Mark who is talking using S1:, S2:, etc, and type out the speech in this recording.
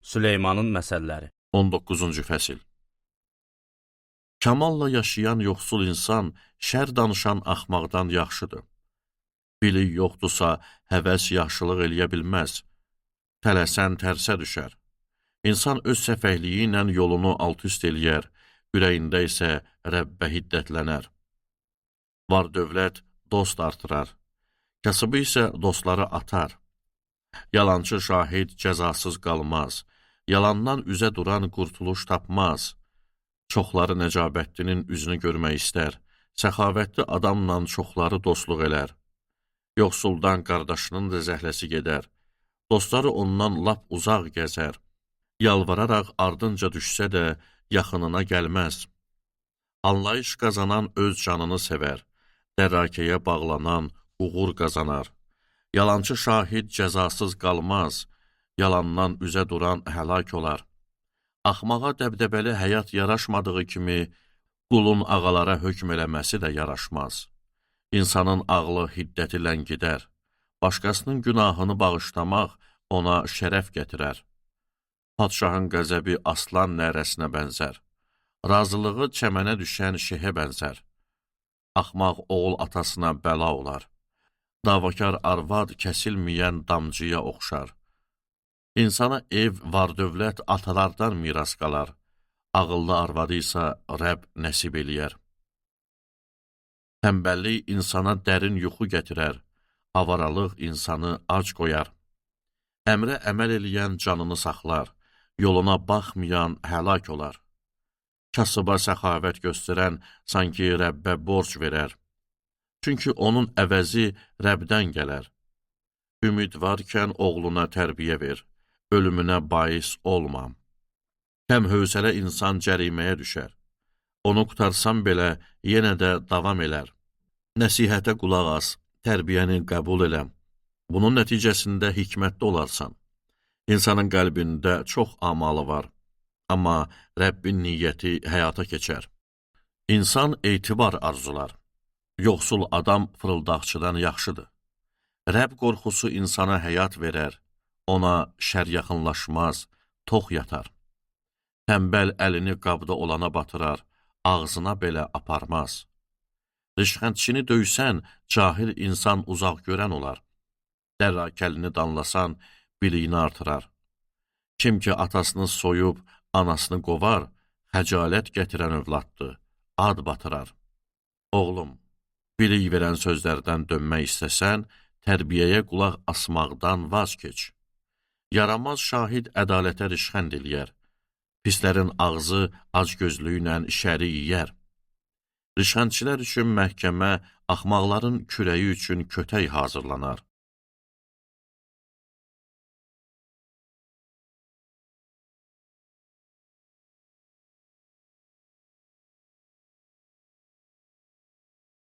S1: Süleymanın məsəlləri.
S2: 19-cu fəsil. Kamalla yaşayan yoxsul insan şər danışan axmaqdan yaxşıdır. Bilik yoxdursa, həvəs yaxşılıq eləyə bilməz. Tələsən tərsə düşər. İnsan öz səfəhliyi ilə yolunu alt-üst eləyər, ürəyində isə Rəbbə hiddətlənər. Var dövlət dost artırar, kasıbı isə dostları atar. Yalançı şahid cəzasız qalmaz, yalandan üzə duran qurtuluş tapmaz. Çoxları nəcabətlinin üzünü görmək istər, səxavətli adamla çoxları dostluq elər. Yoxsuldan qardaşının da zəhləsi gedər, dostları ondan lap uzaq gəzər. Yalvararaq ardınca düşsə də yaxınına gəlməz. Anlayış qazanan öz canını sevər, dərakəyə bağlanan uğur qazanar. Yalançı şahid cəzasız qalmaz, yalandan üzə duran həlak olar. Axmağa dəbdəbəli həyat yaraşmadığı kimi, qulun ağalara hökm eləməsi də yaraşmaz. İnsanın ağlı hiddəti ləngidər, başqasının günahını bağışlamaq ona şərəf gətirər. Padşahın qəzəbi aslan nərəsinə bənzər, razılığı çəmənə düşən şehə bənzər. Axmaq oğul atasına bəla olar, davakar arvad kəsilməyən damcıya oxşar. İnsana ev, var dövlət atalardan miras qalar, ağıllı arvadı isə Rəbb nəsib eləyər. Tənbəllik insana dərin yuxu gətirər, avaralıq insanı ac qoyar. Əmrə əməl eləyən canını saxlar, yoluna baxmayan həlak olar. Kasıba səxavət göstərən sanki Rəbbə borc verər. Çünki onun əvəzi Rəbdən gələr. Ümid varkən oğluna tərbiyə ver, ölümünə bais olma. Kəm hövsələ insan cəriməyə düşər. Onu qurtarsan belə yenə də davam elər. Nəsihətə qulaq as, tərbiyəni qəbul elə. Bunun nəticəsində hikmətli olarsan. İnsanın qəlbində çox amalı var, amma Rəbbin niyyəti həyata keçər. İnsan etibar arzular. Yoxsul adam fırıldaqçıdan yaxşıdır. Rəbb qorxusu insana həyat verər, ona şər yaxınlaşmaz, tox yatar. Tənbəl əlini qabda olana batırar, ağzına belə aparmaz. Rişxəndçini döysən, cahil insan uzaq görən olar. Dərrakəlini danlasan, biliyini artırar. Kim ki atasını soyub, anasını qovar, xəcalət gətirən övladdır, ad batırar. Oğlum, bilik verən sözlərdən dönmək istəsən, tərbiyəyə qulaq asmaqdan vaz keç. Yaramaz şahid ədalətə rişxənd eləyər. Pislərin ağzı acgözlüyü ilə şəri yeyər. Rişxəndçilər üçün məhkəmə, axmaqların kürəyi üçün kötək hazırlanar.